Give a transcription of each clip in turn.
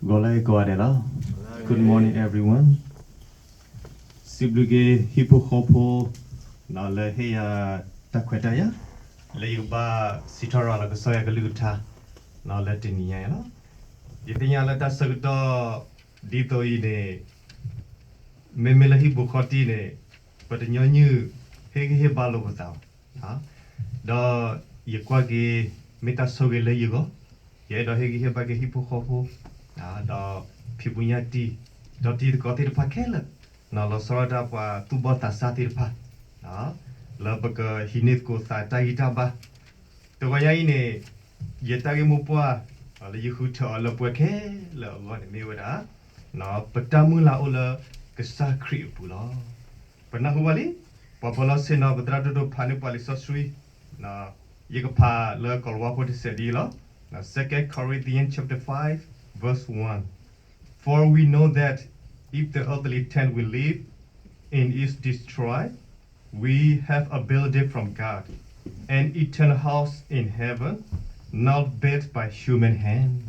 ဂီၤလၢကိးဂၤဒဲးလီၤ. Good morning everyone. စံးဘျုးက့ၤဟံၣ်ဖိဃီဖိ လၢဟ့ၣ်ယၤတၢ်ခွဲးတၢ်ယာ် လၢယကဘၣ်စံးထီၣ်ရၤလီၤကစၢ်ယွၤကလုၢ်ကထါ လၢတနံၤညါအံၤလီၤ. ယသ့ၣ်ညါလၢတၢ်ဆၢကတီၢ်ဒ်သိးအံၤန့ၣ် မ့မ့ၢ်လၢဟံၣ်ဖိဃီဖိတံၢ်န့ၣ် ပတညီနုၢ်ဟ့ၣ်ဂံၢ်ဟ့ၣ်ဘါလိာ်ပသးဘၣ်. ဒီးယကွၢ်က့ၤ မ့ၢ်တၢ်ဆိၣ်ဂ့ၤလၢယဂီၢ်, ယအဲၣ်ဒိးဟ့ၣ်ဂံၢ်ဟ့ၣ်ဘါက့ၤဟံၣ်ဖိဃီဖိ ဒီးဖံးဘိညါတံၢ် ဒီးတံၤသကိးသ့ၣ်တဖၣ်ခဲလၢာ် လီၤဆီဒၣ်တၢ်ပှၤသူၣ်ဘီၣ်သးစၢ်သ့ၣ်တဖၣ် လၢပကဟံးန့ၢ်သကိးသးတၢ်ဂံၢ်တၢ်ဘါ တဂီၤညါအံၤန့ၣ် ယတၢ်ဂ့ၢ်မိၢ်ပှၢ် လၢယဃုထၢအီၤလၢပှၤခဲလၢာ်အဂီၢ်န့ၣ်မ့ၢ်ဝဲဒၣ် ပတၢ်မုၢ်လၢ်အိၣ်လၢကစၢ်ခရံာ်အပူၤလီၤ. ပနၢ်ဟူဘၣ်လံ, ပှၤဘီလီၤဆ့ၣ်နီၤ ပသရၣ်ဒိၣ်ဒိၣ်ဖးန့ၢ်ပှၤလံာ်စီဆှံ, ယကဖးလၢကီၤလၤဝါဖိတစဲးဒ်အံၤလီၤ. Second Corinthians chapter five, verse one. For we know that if the earthly tent we live in is destroyed, we have a building from God, an eternal house in heaven, not built by human hands.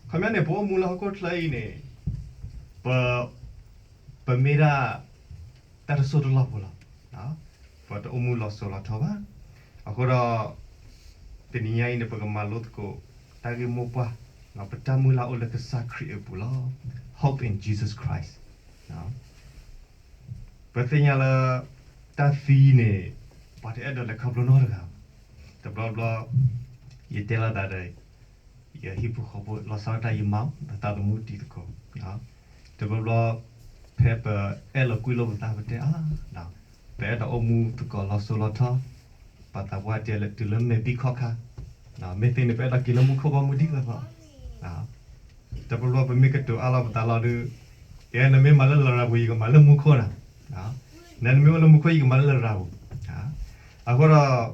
ခီပညီန့ၣ် ပအိၣ်မူလၢဟီၣ်ခိၣ်ချၢအံၤန့ၣ် ပ ပမ့ၢ်ဒၣ် တၢ်တစိၢ်တလီၢ်ဖိလီၤ. ပတအိၣ်မူလီၤစိၤလီၤထီဘၣ်. အဃိဒီး တနံၤညါအံၤန့ၣ် ပကမၤလိသကိး တၢ်ဂ့ၢ်မိၢ်ပှၢ် ပတၢ်မုၢ်လၢ်အိၣ်လၢကစၢ်ခရံာ်အပူၤလီၤ. Hope in Jesus Christ. ပသ့ၣ်ညါလၢ တၢ်သံန့ၣ် ပှၤတအဲၣ်ဒိးလဲၤခီဖျိနီတဂၤ. တဘျီဘျီ ယတဲလိာ်သးဒီး ယဟံၣ်ဖိဃီဖိ လီၤဆီဒၣ်တၢ်ယမါ ဒီးသးသမူတံၤသကိး တဘျီဘျီ ဖဲပအဲၣ်လီၤကွံလိာ်ပသး ပတဲအါ, ပအဲၣ်ဒိးအိၣ်မူသကိးလီၤစိၤလီၤထီ, ပသးပှၢ်တဲလၢတုၤလၢမဲာ်ဘံၣ်ခီၣ်ခါ, မ့ၢ်သ့န့ၣ် ပအဲၣ်ဒိးက့ၤလၢမူခိၣ်ဘီမုၢ်ဒ်သိးသိး, တဘျီဘျီပမ့ၢ်ကတိၤအါလီၤပသးလီၤဒီး, ကဲ နမ့ၢ်မၤလၢလရာ်ပူၤ ယကမၤလၢမူခိၣ်နၤ, နမ့ၢ်အိၣ်လၢမူခိၣ် ယကမၤလၢလရာ်ပူၤ, အဃိဒီး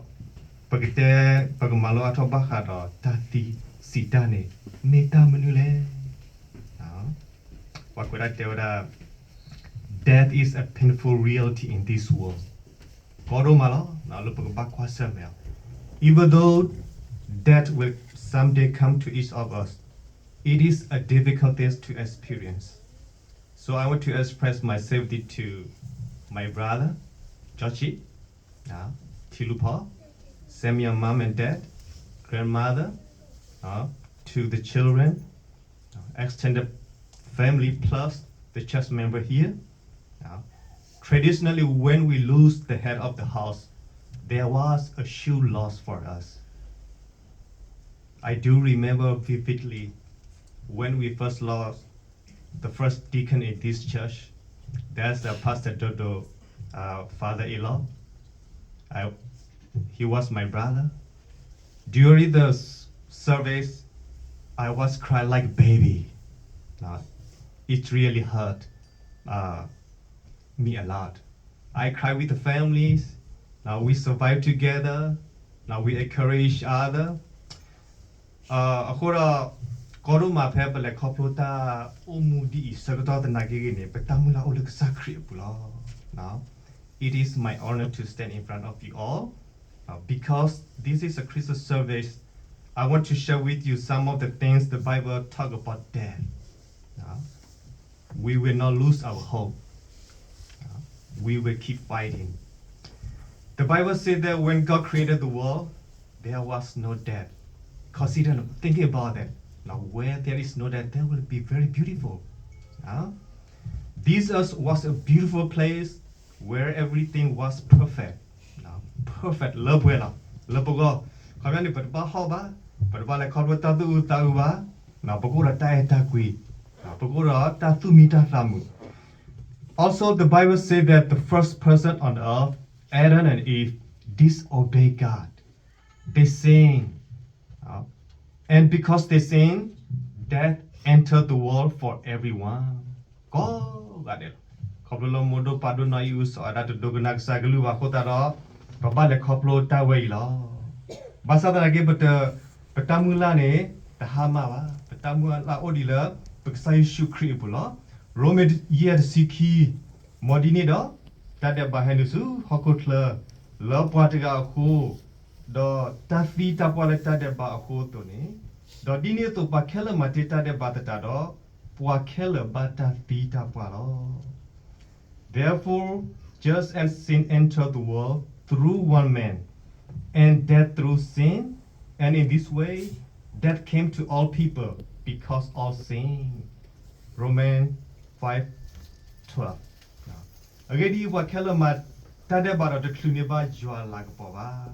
ပကတဲ ပကမၤလိအါထီၣ်ဘၣ်ဃးဒီးတၢ်သံစံးတၢ်န့ၣ် မ့ၢ်တၢ်မနုၤလဲၣ်. ပှၤကွဲးဒၣ်တဲဝဲဒၣ် Death is a painful reality in this world. ကီဒိၣ်မးလီၤ လၢပကဘၣ်ကွၢ်ဆၢၣ်မဲာ်အီၤ. Even though death will someday come to each of us, it is a difficult thing to experience. So I want to express my sympathy to my brother, Georgie, uh, Tilupa, Samuel mom and dad, grandmother, uh, to the children, uh, extended family plus the church member here. Uh, traditionally, when we lose the head of the house, there was a huge loss for us. I do remember vividly when we first lost the first deacon in this church. That's uh, Pastor Dodo, uh, father-in-law. I, he was my brother. During the s- service, I was crying like a baby. Uh, it really hurt uh, me a lot. I cry with the families. Now we survive together. Now we encourage each other. အဃိဒီး ကီဒိၣ်မးဖဲပလဲၤခီဖျိတၢ်အိၣ်မူဒ်အံၤဆၢကတီၢ်သနာ်က့ဂ့ၤန့ၣ် ပတၢ်မုၢ်လၢ်အိၣ်လၢကစၢ်ခရံာ်အပူၤလီၤ. It is my honor to stand in front of you all, uh, because this is a Christian service. I want to share with you some of the things the Bible talk about death. Uh, we will not lose our hope. Uh, we will keep fighting. The Bible said that when God created the world, there was no death. Consider, thinking about that. Now, where there is no death, that will be very beautiful. Uh, this earth was a beautiful place where everything was perfect. Now, perfect လၢပှဲၤလီၤ လၢပဂီၢ်. ခီပညီန့ၣ် ပတဘၣ်ဟီၣ်ဘၣ်, ပတဘၣ်လဲၤခီဖျိတၢ်သူၣ်အုးသးအုးဘၣ်, ပကအိၣ်ဒီးတၢ်အဲၣ်တၢ်ကွံ, ပကအိၣ်ဒီးတၢ်သူၣ်မံတၢ်သးမုာ်. Also, the Bible says that the first person on earth, Adam and Eve, disobeyed God. They sinned. Uh, and because they sinned, death entered the world for everyone. ကိးဂၤဒဲးလီၤ. ခီဖျိလၢမိၢ်ဒိၣ်ပၢ်ဒိၣ်နီၢ်အံၤ အုၣ်စီၤအၤဒၣ်တဒိကနၣ်ကစၢ်ကလုၢ်ဘၣ်အဃိသတးဒီး ပဘၣ်လဲၤခီဖျိတၢ်ဝဲအံၤလီၤ. ဘၣ်ဆၣ်သနာ်က့ ပတ ပတၢ်မုၢ်လၢ်န့ၣ် တဟါမၢ်ဘၣ်. ပတၢ်မုၢ်လၢ်အိၣ်ဒံးလၢ ပကစၢ်ယ့ၣ်ၡူးခရံာ်အပူၤလီၤ. ရိမ့ၤ ယဲၢ် တဆံခံ, မ်ဒ်န့ၣ်ဒီး တၢ်ဒဲးဘးဟဲနုာ်ဆူဟီၣ်ခိၣ်ချၢ လၢပှၤတဂၤအဃိ, ဒီးတၢ်သံတၢ်ပှၢ်လၢတၢ်ဒဲးဘးအဃိအသိးန့ၣ်, ဒီးဒ်န့ၣ်အသိးပှၤခဲလၢာ်မၤတ့ၢ်တၢ်ဒဲးဘးသတးဒီး, ပှၤခဲလၢာ်ဘၣ်တၢ်သံတၢ်ပှၢ်လီၤ. Therefore, just as sin entered the world through one man, and death through sin, and in this way, death came to all people because all sin. Romans five twelve. အဂ့ၢ်ဒ်အံၤ, ပှၤခဲလၢာ်မၤတၢ်ဒဲးဘးဒီးတချုးန့ၢ်ဘၣ်ယွၤလၤကပီၤဘၣ်.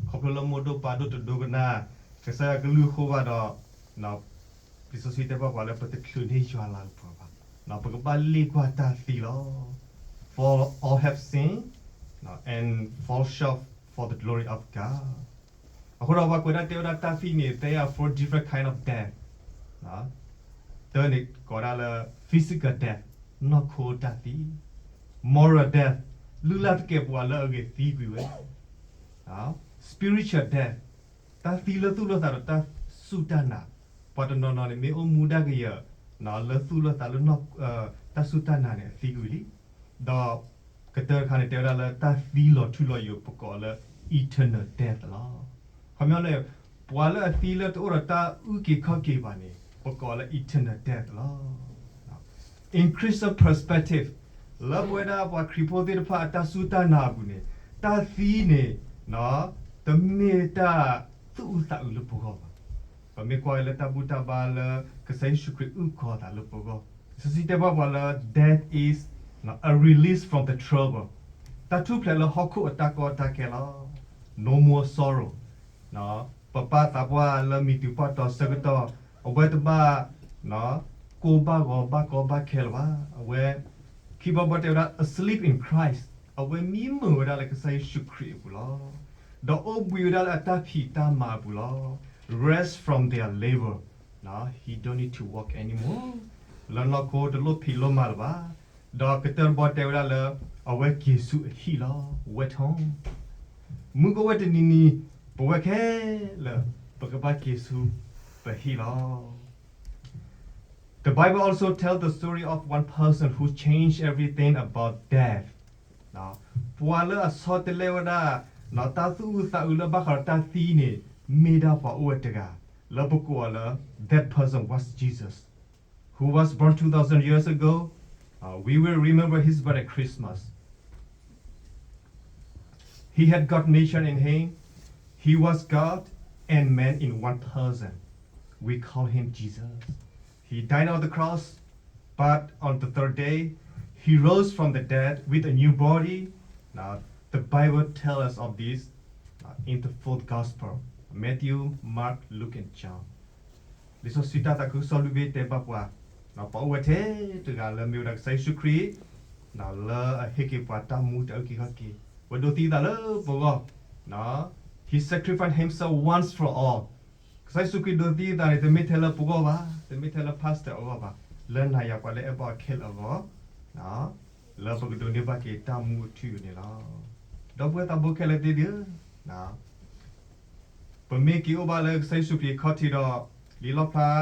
ခီဖျိလၢမိၢ်ဒိၣ်ပၢ်ဒိၣ်တဒိကနၣ် ကစၢ်ယွၤကလုၢ်အဃိဘၣ်ဒီး, လံာ်စီဆှံတဲဘၣ်ပှၤလၢပတချုးန့ၢ်ယွၤလၤကပီၤဘၣ်. ပကဘၣ်လ့ၣ်ကွၢ်တၢ်သံလီၤ. For all have sinned and fall short for the glory of God. အဃိဒီးပှၤကွဲးဒၣ်တဲဝဲဒၣ်တၢ်သံန့ၣ် there are four different kind of death. တၢန့ၣ်ကိးဒၣ်လၢ physical death, နီၢ်ခိတၢ်သံ, moral death, လုၢ်လၢ်သကဲးပဝးလၢအဂ့ၤသံကွံာ်ဝဲ, spiritual death, တၢ်သံလၢသူၣ်လၢသးဒီးတၢ်စူၢ်တၢ်နာ်, ပှၤတနီၤနီၤန့ၣ် မ့ၢ်အိၣ်မူဒၣ်ကယၢၤ လၢသူၣ်လၢသးလၢ တၢ်စူၢ်တၢ်နာ်န့ၣ် အသံကွံာ်လံ. ဒီးကတၢၢ်တခါန့ၣ် တဲဝဲဒၣ်လၢတၢ်သံလီၤထူလီၤယိာ် ပကိးလၢ eternal death လီၤ. ခီပညီန့ၣ် ပှၤလၢအသံလၢတအိၣ်ဒီးတၢ်အုၣ်က့ၤခီၣ်က့ၤဘၣ်န့ၣ် ပကိးလၢ eternal death လီၤ. In Christian perspective, လၢပဝဲဒၣ်ပှၤခရံာ်ဖိသ့ၣ်တဖၣ်အတၢ်စူၢ်တၢ်နာ်အပူၤန့ၣ်, တၢ်သံန့ၣ် တမ့ၢ်တၢ်သူၣ်အုးသးအုးလၢပဂီၢ်ဘၣ်. ပမ့ၢ်ကွၢ်က့ၤလၢတၢ်ဘူၣ်တၢ်ဘါလၢကစၢ်ယ့ၣ်ၡူးခရံာ်အုၣ်ကီၤသးလၢပဂီၢ်, လံာ်စီဆှံတဲဘၣ်ပှၤလၢ death is a release from the trouble, တၢ်ထူၣ်ဖျဲးလၢဟီၣ်ခိၣ်အတၢ်ကီတၢ်ခဲလီၤ. No more sorrow. ပပၢ်သးပှၢ်လၢမံၤတုၤပှၢ်တီၤဆၢကတီၢ်, အဝဲတဘၣ်ကိၢ်ဘၣ်ဂီၤဘၣ်ကီဘၣ်ခဲလၢၤဘၣ်. အဝဲ ခံဘီဘီတဲဝဲဒၣ် asleep in Christ, အဝဲမံမုာ်ဝဲဒၣ်လၢကစၢ်ယ့ၣ်ၡူးခရံာ်အပူၤလီၤ. ဒီးအိၣ်ဘှံးဝဲဒၣ်လၢအတၢ်ဖံးတၢ်မၤအပူၤလီၤ. Rest from their labor. He don't need to work anymore. လၢနီၢ်ခိတလိၣ်ဖံးလိၣ်မၤလၢၤဘၣ်. ဒီးကတၢၢ်တဘီတဲဝဲဒၣ်လၢ အဝဲက့ၤဆူအဟံၣ်လီၤ. Went home. မုၢ်ကအိၣ်ဝဲတနံၤနံၤ ပဝဲခဲလၢာ် ပကဘၣ်က့ၤဆူပဟံၣ်လီၤ. The Bible also tells the story of one person who changed everything about death. ပှၤလၢအဆီတလဲဝဲဒၣ် တၢ်သူၣ်အုးသးအုးလၢဘၣ်ဃးဒီးတၢ်သံန့ၣ် မ့ၢ်ဒၣ်ပှၤအိၣ်ဝဲတဂၤ လၢပကိးအီၤလၢ that person was Jesus, who was born two thousand years ago. Uh, we will remember his birth at Christmas. He had God nature in him. He was God and man in one person. We call him Jesus. He died on the cross, but on the third day, he rose from the dead with a new body. Now, the Bible tells us of this uh, in the fourth gospel, Matthew, Mark, Luke, and John. လံာ်စီဆှံတၢ်သးခုကစီၣ်လွံၢ်ဘ့ၣ်တဲဘၣ်ပှၤ, ပှၤအိၣ်ဝဲထဲတဂၤလၢမ့ၢ်ဝဲဒၣ်ကစၢ်ယ့ၣ်ၡူးခရံာ်, လၢအဟ့ၣ်က့ၤပှၤတၢ်မူတၢ်အုၣ်က့ၤခီၣ်က့ၤ, ဝဲဒိးသံသးလၢပဂီၢ်, He sacrificed himself once for all. ကစၢ်ယ့ၣ်ၡူးခရံာ်ဒိးသံသးန့ၣ် တမ့ၢ်ထဲလၢပဂီၢ်ဘၣ်, တမ့ၢ်ထဲလၢ pastor အဂီၢ်ဘၣ်, လၢနၤယၤပှၤလၢအဲၣ်ဘၣ်အီၤခဲလၢာ်အဂီၢ်, လၢပကဒိးန့ၢ်ဘၣ်က့ၤတၢ်မူအထူအယိာ်န့ၣ်လီၤ. ဒီပုၢ်ဝဲၢ်သးဘိခဲလၢာ်သ့ၣ်ဧၢ, ပမ့ၢ်က့ၤအိၣ်ဘၣ်လၢကစၢ်ယ့ၣ်ၡူးခရံာ်အခီၣ်ထံးဒီး လံာ်လီၣ်ဖျါ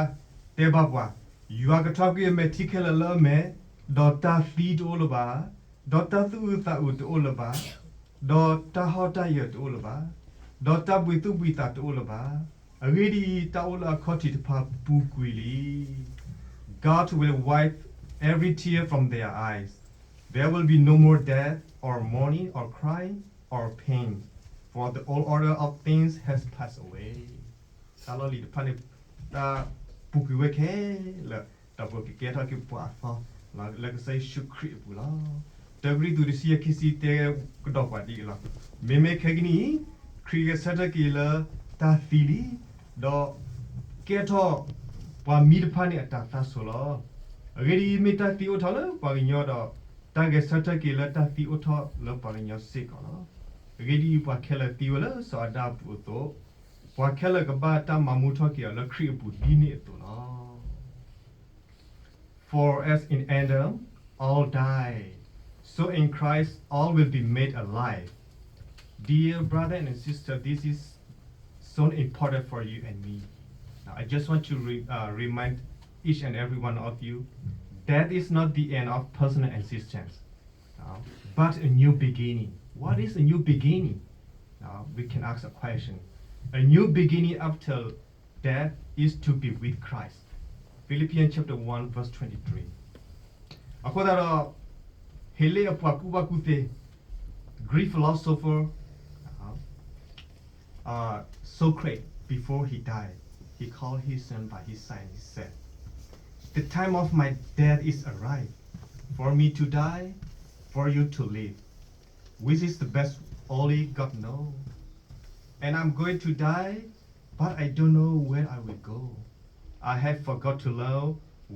တဲဘၣ်ပှၤ, ယွၤကထွါကွံာ်အမဲာ်ထံခဲလၢာ်လၢအမဲာ်, ဒီးတၢ်သံတအိၣ်လၢၤဘၣ်, ဒီးတၢ်သူၣ်အုးသးအုးတအိၣ်လၢၤဘၣ်, ဒီးတၢ်ဟီၣ်တၢ်ယၢၤတအိၣ်လၢၤဘၣ်, ဒီးတၢ်ဘှံးသူၣ်ဘှံးသးတအိၣ်လၢၤဘၣ်. အဂ့ၢ်ဒ်အံၤ, တၢ်အိၣ်လၢအခီၣ်ထံးတဖၣ်ပူၤကွံာ်လံ. God will wipe every tear from their eyes. There will be no more death or mourning or crying or pain, for the old order of things has passed away. တၢ်လီၢ်လံၤတဖၣ်န့ၣ် တၢ်ပူၤကွံာ်ဝဲခဲလၢာ်, ဒီးပကကဲထီၣ်က့ၤပှၤအသီ လၢကစၢ်ယ့ၣ်ၡူးခရံာ်အပူၤလီၤ. တၢကရံၣ်သူးတဆံယဲၢ်ခံဆံတဲကဒီးပှၤဒ်အံၤလီၤ. မ့မ့ၢ်ခဲကနံၣ်အံၤ, ခရံာ်ဂဲၤဆၢထၢၣ်က့ၤလၢတၢ်သံလံ, ဒီးကဲထီၣ်ပှၤမံတဖၣ်န့ၣ်အတၤသၣ်ဆိလီၤ. အဂ့ၢ်ဒ်အံၤ, မ့ၢ်တၢ်သံအိၣ်ထီၣ်လၢပှၤကညီဒီး, တၢ်ဂဲၤဆၢထၢၣ်က့ၤလၢတၢ်သံအိၣ်ထီၣ်လၢပှၤကညီစ့ၢ်ကီးလီၤ. အဂ့ၢ်ဒ်အံၤ, ပှၤခဲလၢာ်သံဝဲလၢစီၤအၤဒၣ်အပူၤအသိး, ပှၤခဲလၢာ်ကဘၣ်တၢ်မၤမူထီၣ်က့ၤအီၤလၢခရံာ်အပူၤဒ်န့ၣ်အသိးလီၤ. For as in Adam all die, so in Christ all will be made alive. Dear brother and sister, this is so important for you and me. Now, I just want to re- uh, remind each and every one of you, death is not the end of personal existence, uh, but a new beginning. What is a new beginning? Uh, we can ask a question. A new beginning after death is to be with Christ. Philippians chapter one, verse twenty-three. အဃိသတးဒီး ဟ့းလ့ၣ်အပှၤကူၣ်ဘၣ်ကူၣ်သ့, Greek philosopher, uh, Socrates, before he died, he called his son by his sign. He said, "The time of my death is arrived, for me to die, for you to live, which is the best only God knows. And I'm going to die, but I don't know where I will go. I have forgot to learn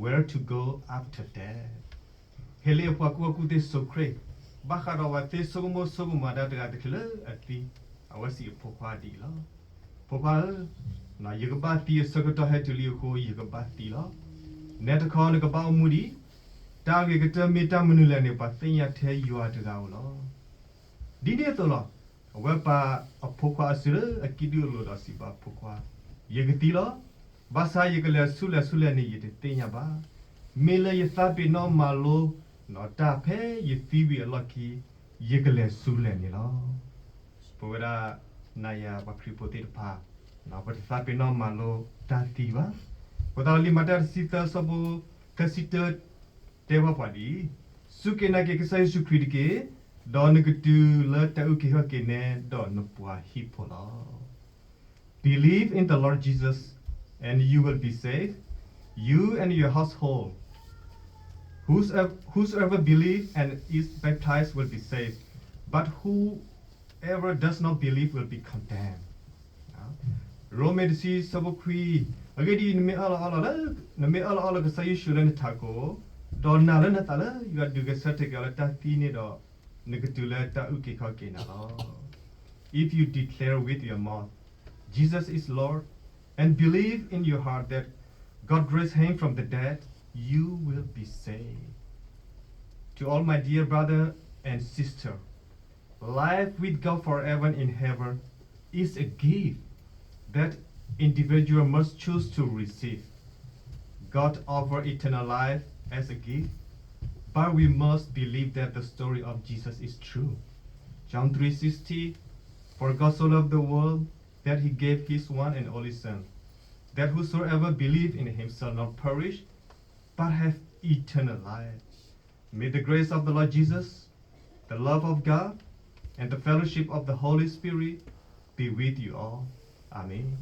where to go after death." ဟ့းလ့ၣ်အပှၤကူၣ်ဘၣ်ကူၣ်သ့ Socrates, ဘၣ်ဃးဒီးအဝဲသ့ဆိကမိၣ်ဆိကမးတၢ်တဂၤတချုးလၢအသံ, အဝဲစံးအဖိခွါဒ်အံၤလီၤ. ဖိခွါဧၢ, ယကဘၣ်သံအဆၢကတီၢ်ဟဲတုၤလံအဃိ ယကဘၣ်သံလီၤ. နဲတခီနကဘၣ်အိၣ်မူဒံး, တၢ်ဂ့ၤကတၢၢ်မ့ၢ်တၢ်မနုၤလဲၣ်န့ၣ် ပှၤသ့ၣ်ညါထဲယွၤတဂၤဧိၤလီၤ. ဒ်န့ၣ်အသိးလီၤ. အဝဲပာ်အဖိခွါအစုလၢအကံၣ်ဒုၣ်အလိၤဒီးစံးဘၣ်အဖိခွါ, ယကသံလီၤ. ဘၣ်ဆၣ်ယကလဲၤဆူလဲၣ်ဆူလဲၣ်န့ၣ် ယတသ့ၣ်ညါဘၣ်. မ့ၢ်လၢယသးပ့ၤနီၣ်မၤလိ, ဒီးတၢ်ဖဲယသံဝံၤအလီၢ်ခံ, ယကလဲၤဆူလဲၣ်န့ၣ်လီၤ. ပဝဲဒၣ် နၤယၤပှၤခရံာ်ဖိသ့ၣ်တဖၣ်, ပတသးပ့ၤနီၣ်မၤလိတၢ်သံဘၣ်. အဃိသတးဒီးလံာ်မၤတၢ်တဆံသၢဆၢဖိ သၢဆံတၢ တဲဘၣ်ပှၤဒ်အံၤ, စူၢ်က့ၤနာ်က့ၤကစၢ်ယ့ၣ်ၡူးခရံာ်တက့ၢ်, ဒီးနကတုၤလၢတၢ်အုၣ်က့ၤခီၣ်က့ၤနဲဒီးနပှၤဟံၣ်ဖိလီၤ. Believe in the Lord Jesus, and you will be saved, you and your household. Whosoever, whosoever believes and is baptized will be saved, but whoever does not believe will be condemned. ရိမ့ၤတဆံဆၢဖိခွံ, အဂ့ၢ်ဒ်အံၤ, နမ့ၢ်အၢၣ်လီၤအီလီၤလၢ, နမ့ၢ်အၢၣ်လီၤအီလီၤကစၢ်ယ့ၣ်ၡူးလၢနထးခိၣ်, ဒီးနာ်လၢနသးလၢယွၤဒုးဂဲၤဆၢထၢၣ်က့ၤအီၤလၢတၢ်သံန့ၣ်ဒီး, နကတုၤလၢတၢ်အုၣ်က့ၤခီၣ်က့ၤနၤလီၤ. If you declare with your mouth, Jesus is Lord, and believe in your heart that God raised him from the dead, you will be saved. To all my dear brother and sister, life with God forever in heaven is a gift that individual must choose to receive. God offer eternal life as a gift, but we must believe that the story of Jesus is true. John three sixteen, "For God so loved the world that he gave his one and only Son, that whosoever believe in him shall not perish, but have eternal life." May the grace of the Lord Jesus, the love of God, and the fellowship of the Holy Spirit be with you all. Amen.